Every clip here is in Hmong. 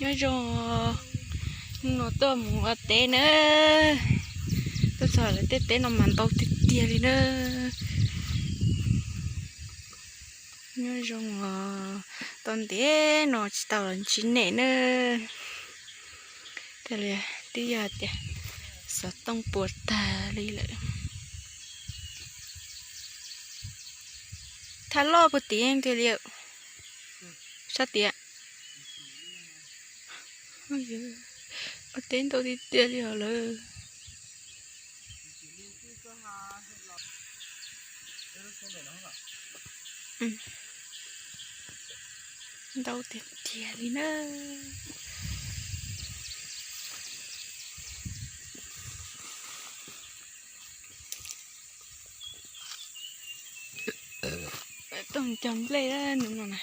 Nyob zoo, hnub no tuaj mus ua teb na, tuaj txog lawv tej teb no mas ntau tiag tiag li na. Nyob zoo os, tau ntev no tsis tau los ntsib nej na. Twb yog tias xov tooj puas tag li lawm. Thaj loj puag tim tiag li, sab tias. Ua teb ntau tiag tiag li os lawm. Ntau tiag tiag li na. Tuaj cog nplej hnub no na.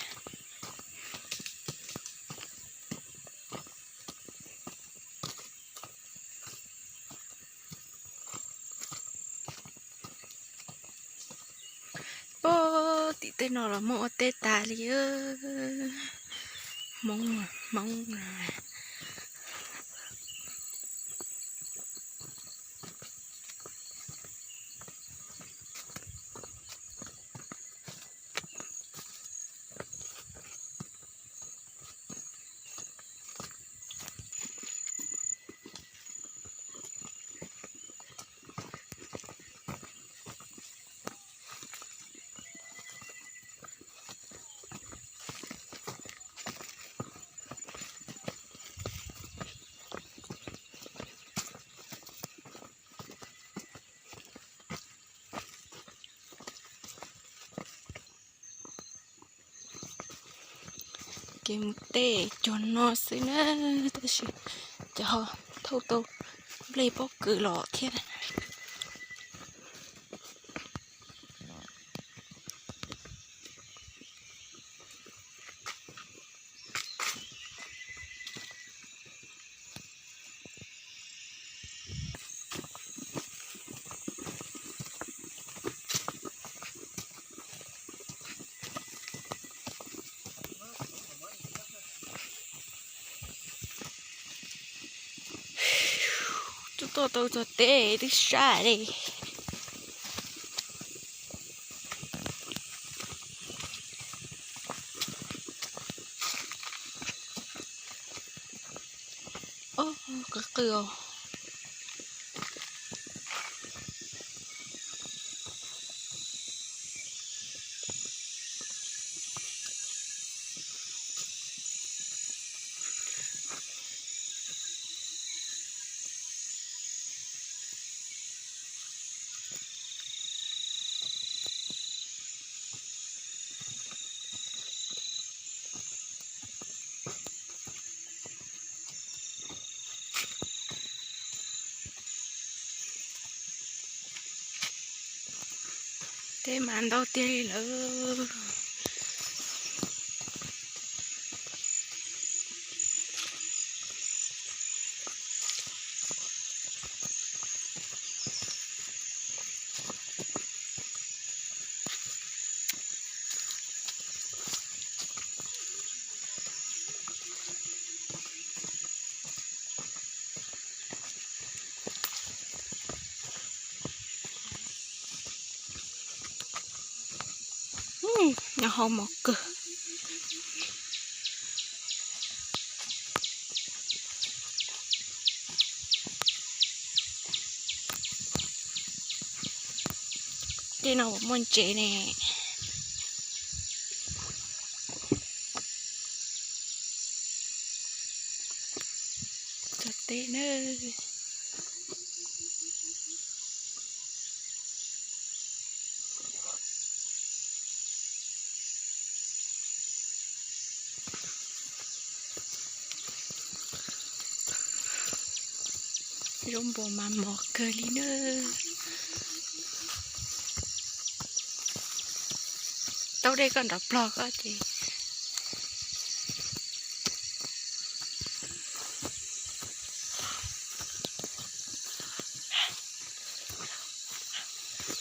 Puag tim tej no los muaj ua teb tas li. Hmoob, Hmoob. Kev mus teb cuag no xwb na, tab sis ces ho thauj tau nplej pob kws los thiab. Twb tuaj tau txog teb twb sab li. Qw qw os. Teb mas ntau tiag li lawm. Nyob hauv mos kawg. Tej no puas muaj ntsev ne? Txog teb na. Zaub npua mas mos kawg li na. Taub dej koj nrov plog koj ces.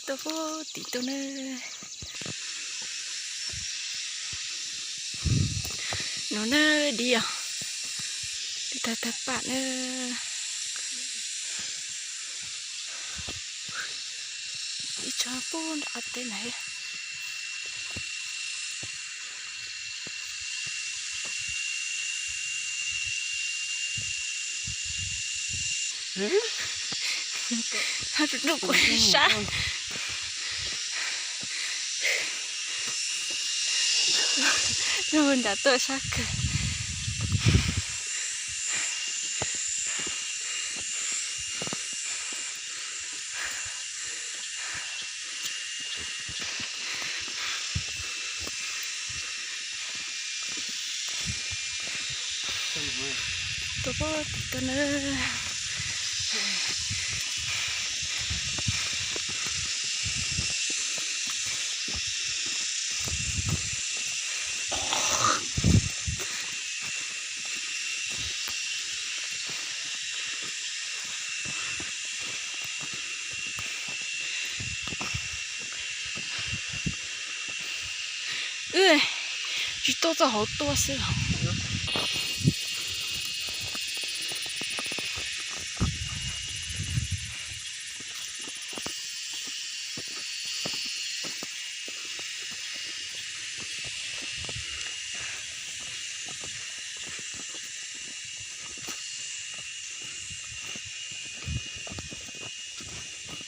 Tuaj puag tim tuaj na. No na, dib os. Tawg pam na. Ib tsob pub nram qab teb na. Ho rau kuv sab. Lug nram tuaj sab kawg. Tuaj pem tim tuaj na. Wb tsis tuaj txog hauv tuaj xwb.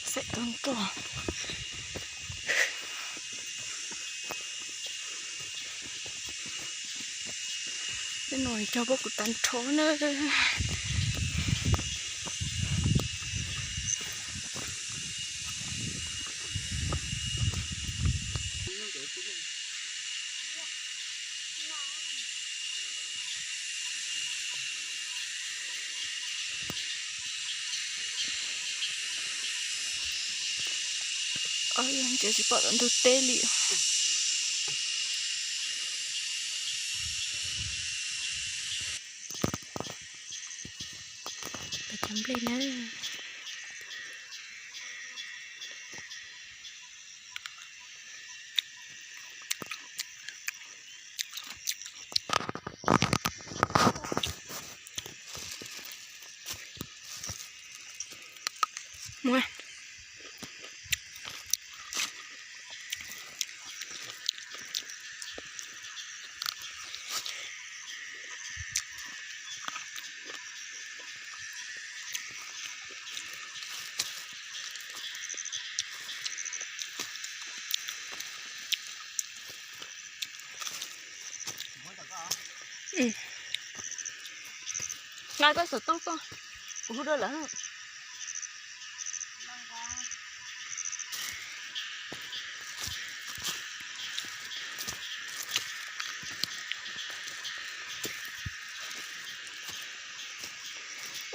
Xaim tau nroj. Tej no cog pab kuv tag nrho na. Ntsia tsis pom tom ntug teb li. Cov nplej na. Nqa koj xov tooj tuaj, kuv hu dua lawm.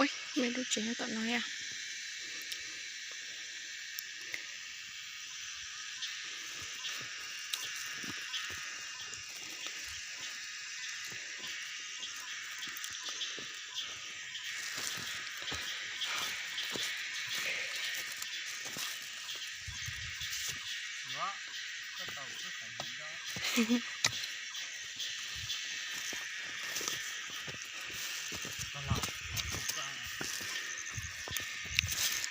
Ui, me lub tsev nyob tom no thiab.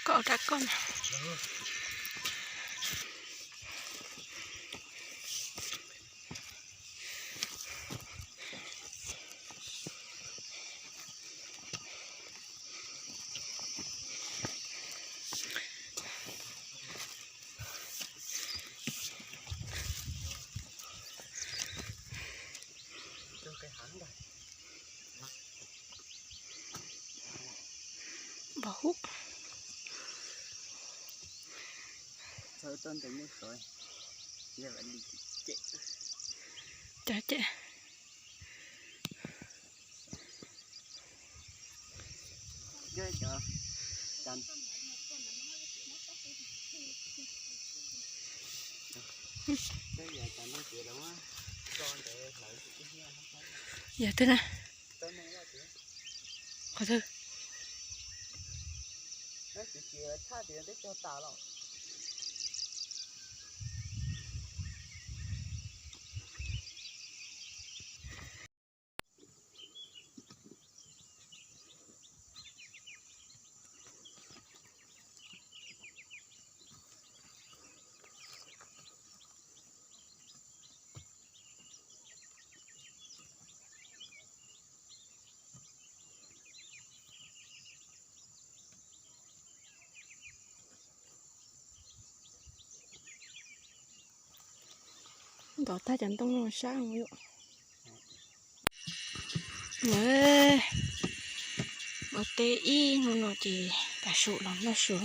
Koj ua rau koj na. Npau hub. Cov ces. Yog twg na? Qhov twg? Tom tag cov ntoo no sab. Ua teb ib hnub no ces tas su los noj su.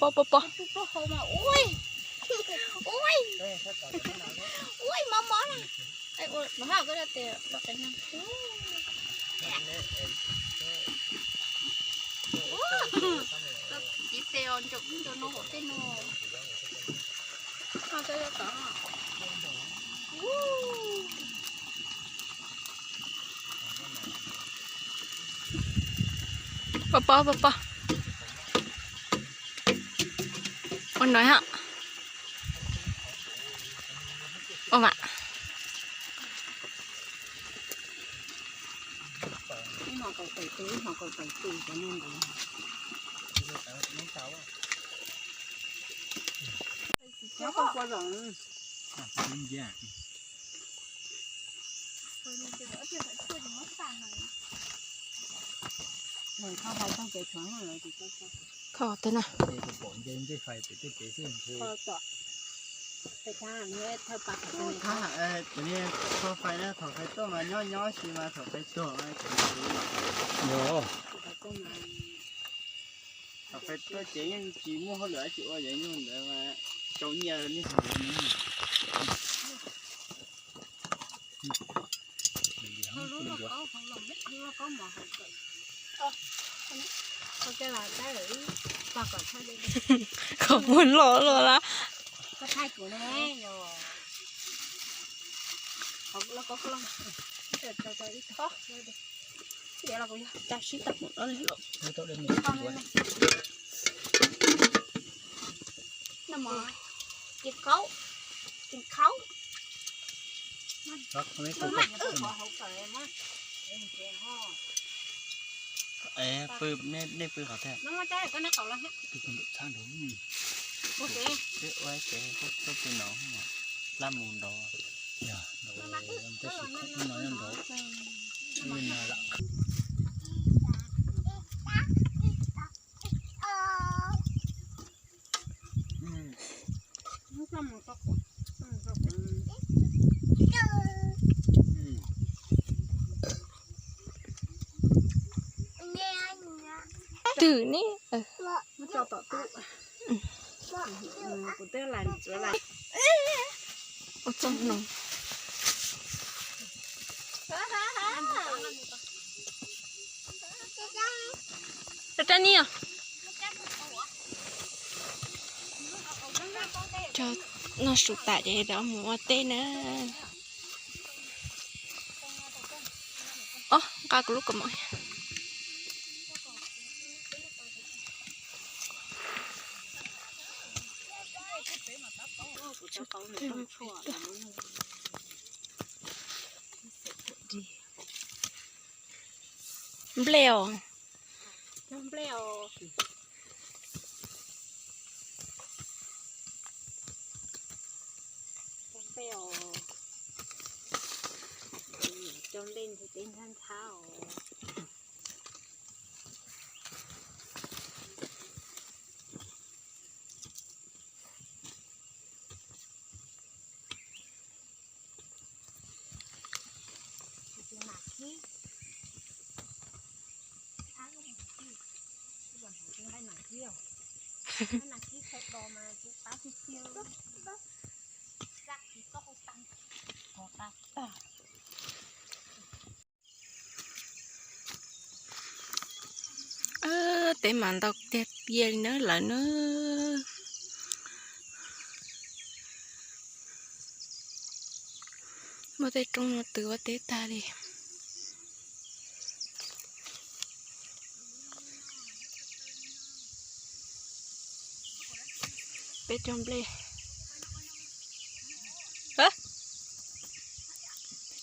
Pov, pov, pov. Ui, ui, mov mov na. Ua, los haj koj tias los qe no. Txiv tes os, ncaus kub ncaus no hauv tej no. Ho tau tau. Pov, pov, pov, pov. Ua no hab. Ua mas. Kho tej na. Kho fais na, thaum fais tuaj mas nyob nyob si mas thaum fais tuag mas tseem Thaum fais tuaj ces yeej tsis muaj hauj lwm dab tsi ua, yog yog ntawd mas rau nyiaj li hauv no. Qhov muag loj loj lab. Ces khaub, ces khaub. Pw, nej pw qhov twg? Peb ua ces tuaj pw no, laj mus nrov. Tej sim khoom no nyob nrov. Twm ne. Ua txoj no. Rab ni os. Noj su tas ces rov mus ua teb na. Ob, nqa kuv lub kaus mom. Nplej os. Nplej os. Nplej os. Cog nplej ntxhab ntxhab os. Teb mas ntau tiag tiag li na lawm na. Muaj tej roob no twb ua teb tag li. Peb cog nplej, peb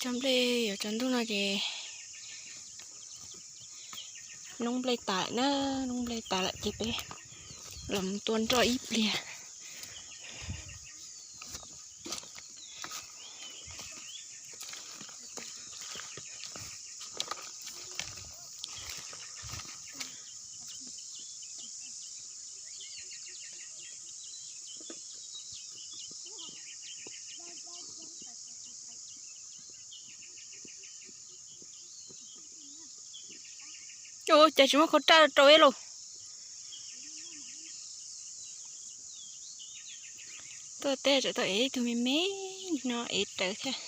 cog nplej yuav tsaus ntuj no ces noob nplej tas lawm na, noob nplej tas lawm ces peb los mus tua nroj ib pliag. Ua cas tsis muaj khau raj rau ib los. Tuaj teb tseem tau ev ib tug me me no ev rawv thiab.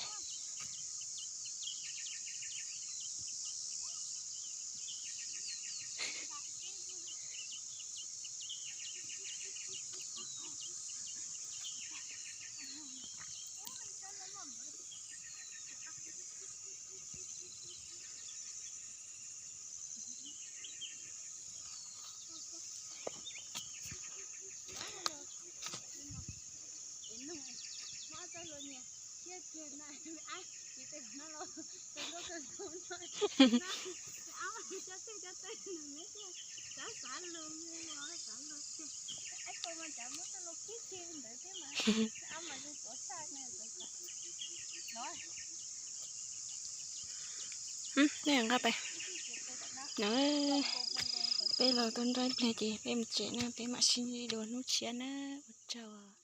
Nej nqa pais. No, peb los tau nroj ib pliag ces peb mus tsev na, peb mam sib ntsib dua hnub tshiab na. Ua tsaug.